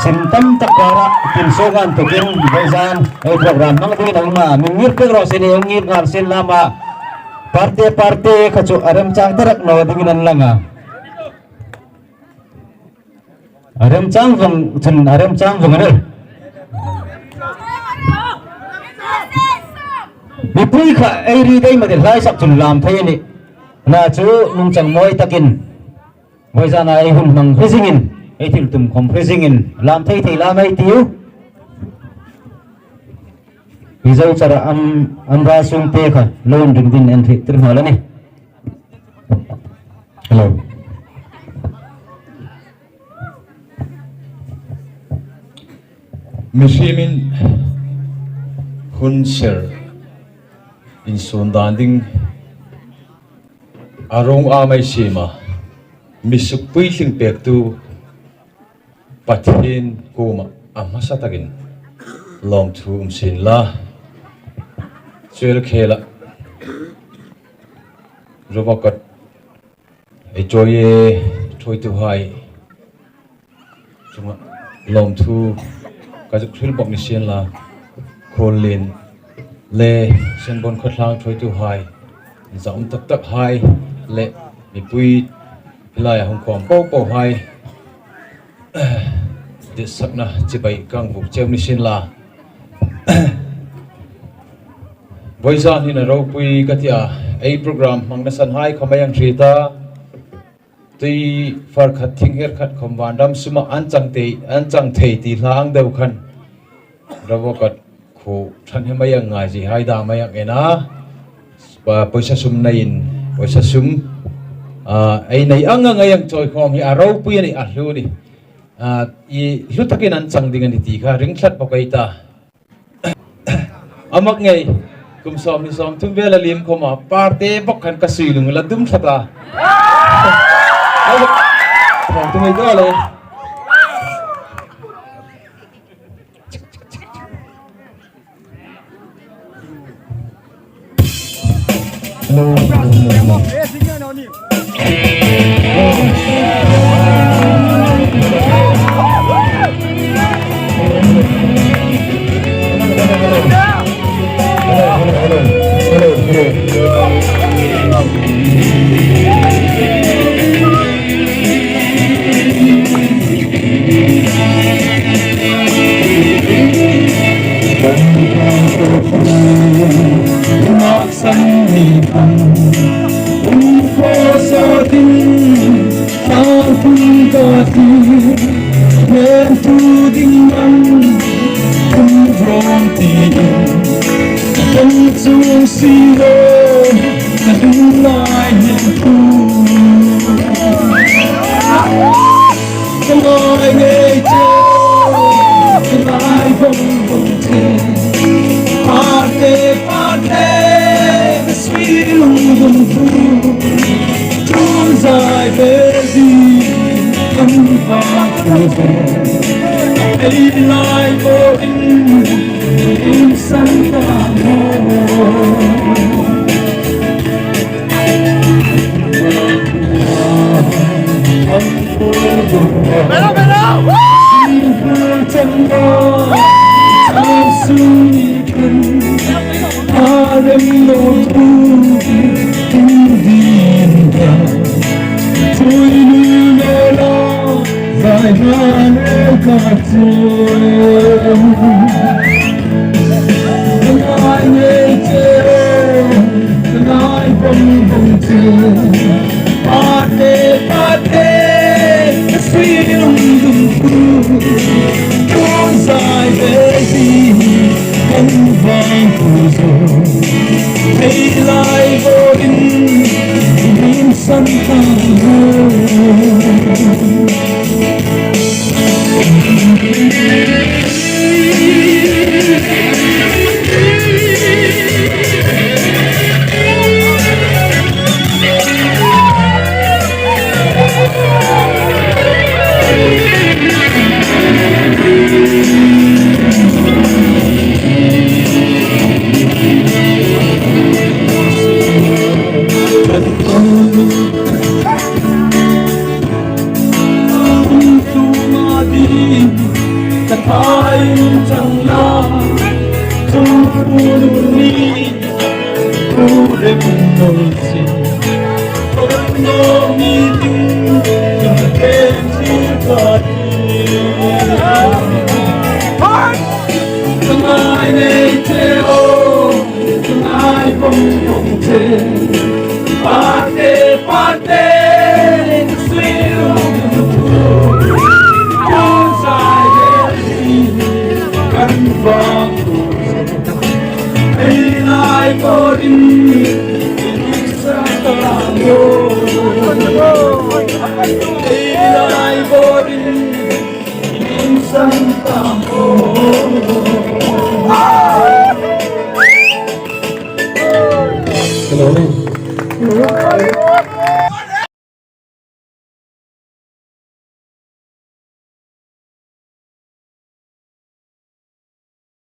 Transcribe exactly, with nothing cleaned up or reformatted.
Sin tam tak kara tin so ngan tukin vawizan ei program hmang dingin a hung a, mi ngir pek ro sin, ei ngir ngar sin lama. Parte, parte kha chu a remchang ta rak naw dingin an lang a. A remchang vawng chun, a remchang vawng a nih. Mipui kha ei ri dai ma ti hlai sak chun lam thei a nih. Na chu nungchang mawi takin vawizana ei hun hmang hre zingin, ei thil tum khawm hre zingin, lam thei thei lam ei tiu. Hi zo chara am, am ra sung te kha lo inring din en thei tir hmel a nih. Hello. Mihriemin hun ser insuon dan ding a rong a mei sima, mi suk puitling pektu Pathien kuoma a hmasa takin lawmthu um sien la. Chuel khela Rovakat ei chawi e, thuoituhai chunga lawmthu ka zuk hril bawk ni sien la. Khuollien le Senbon khawtlang thuoituhai, zam tak tak hai le mipui hi laia hung khawm po po hai, ditsakna chibai ka hang buk cheu ni sien la. Vawizan hin a ropui ka ti a, ei program hmangna san hai khawm ei hang hriet a. Tui far khat thing her khat khawm van ram suma an chang thei, an chang thei ti hla ang deu khan Rovakat khuo ṭhahnem ei hang ngai zie hai dam ei hang en a. Pa, pawisa sum neiin, pawisa sum, a, ei nei ang ang ei hang chawi khawm hi a ropui a nih, a hlu a nih. A, i hlu takin an chang ding a nih ti kha ring tlat bawk ei ta. A mak ngei, kum sawmhni sawmthum vel a liem khawma, parte bawk khan ka sui lung la dum tlat a. Thawng tum ei ta le. Hello, hello, hello, hello. San ni pan, um, ko so tin, ta tin ka ti, men tu ding man, um, rom ti, kan chung si lo, ka ding lai ni tu. Ka ngai ngei che, ka ngai vong vong che. Parte, parte, ka sui lung lung thu. Tum zai ve di, kan va thu ve. Ei lai ko in, in san ta mo. Belo, belo!